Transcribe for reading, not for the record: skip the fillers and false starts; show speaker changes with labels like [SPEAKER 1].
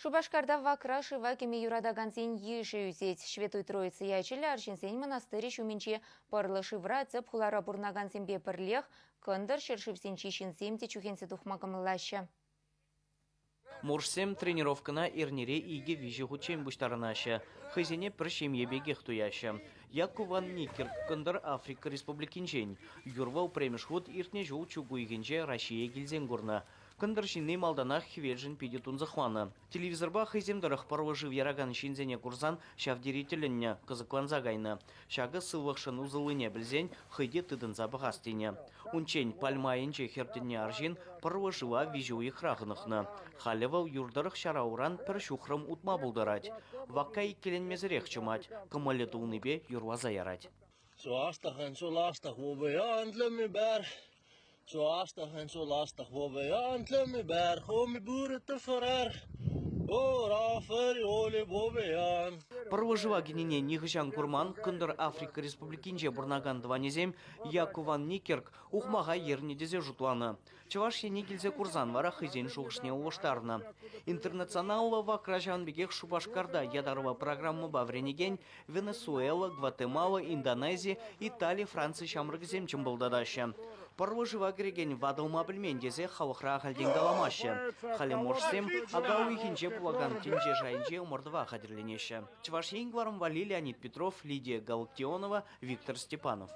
[SPEAKER 1] Шупашкарта вакра шыва кӗме юратакансен йышӗ ӳсет. Ҫветтуй Троица ячӗллӗ арҫынсен мӑнастирӗ ҫумӗнчи пӑрлӑ шывра тӗп хулара пурӑнакансемпе пӗрлех кӑнтӑр ҫӗршывсенчи ҫынсем те чӳхенсе тухма кӑмӑллаҫҫӗ.
[SPEAKER 2] Моржсем тренировкӑна эрнере икӗ-виҫӗ хутчен пуҫтарӑнаҫҫӗ, хӑйсене пӗр ҫемье пекех туяҫҫӗ. Якку Ван Никерк Кӑнтӑр Африка Республикинчен. Юр вӑл пӗрремӗш хут иртнӗ ҫул чӳк уйӑхӗнче Раҫҫее килсен курнӑ. Кӑнтӑр ҫынни малтанах хӗвелшӗн питӗ тунсӑхланӑ. Телевизорпа хӑйсем тӑрӑх пӑрлӑ шыв яракан ҫынсене курсан ҫав тери тӗлӗннӗ, кӑсӑкланса кайнӑ. Ҫакӑ сывлӑхшӑн усӑллине пӗлсен хӑй те тытӑнса пӑхас тенӗ. Унччен пальма айӗнче хӗртӗннӗ арҫын пӑрлӑ шыва виҫӗ уйӑхра хӑнӑхнӑ. Халӗ вӑл юр тӑрӑх ҫара уран пӗр ҫухрӑм утма пултарать. Вакка иккӗленмесӗрех чӑмать, кӑмӑлӗ тулнипе юрласа ярать.
[SPEAKER 3] Чӑвашлӑхӑн ҫуласлӑх вӑй Чӑвашлӑхӑн ҫуласлӑх
[SPEAKER 2] Пӑрлӑ шыва кӗнине нихӑҫан курман Кӑнтӑр Африка Республикинче пурӑнакан тӑванӗсем Якку ван Никерк ухмаха ернӗ тесе шутланӑ. Чӑваш Ене килсе курсан вара хӑйсен шухӑшне улӑштарнӑ. Интернационаллӑ вакра ҫавӑн пекех Шупашкарта ятарлӑ программӑпа вӗренекен Венесуэла, Гватемала, Индонези, Итали, Франци ҫамрӑкӗсем чӑмпӑлтатаҫҫӗ. Пӑрлӑ шыва кӗрекен ватӑлма пӗлмен тесе халӑхра ахальтен каламаҫҫӗ. Халӗ моржсем ака уйӑхӗнче пулакан тӗнче шайӗнчи ӑмӑртӑва хатӗрленеҫҫӗ. Чӑваш Ен кӑларӑм валли Леонид Петров, Лидия Галактионова, Виктор Степанов.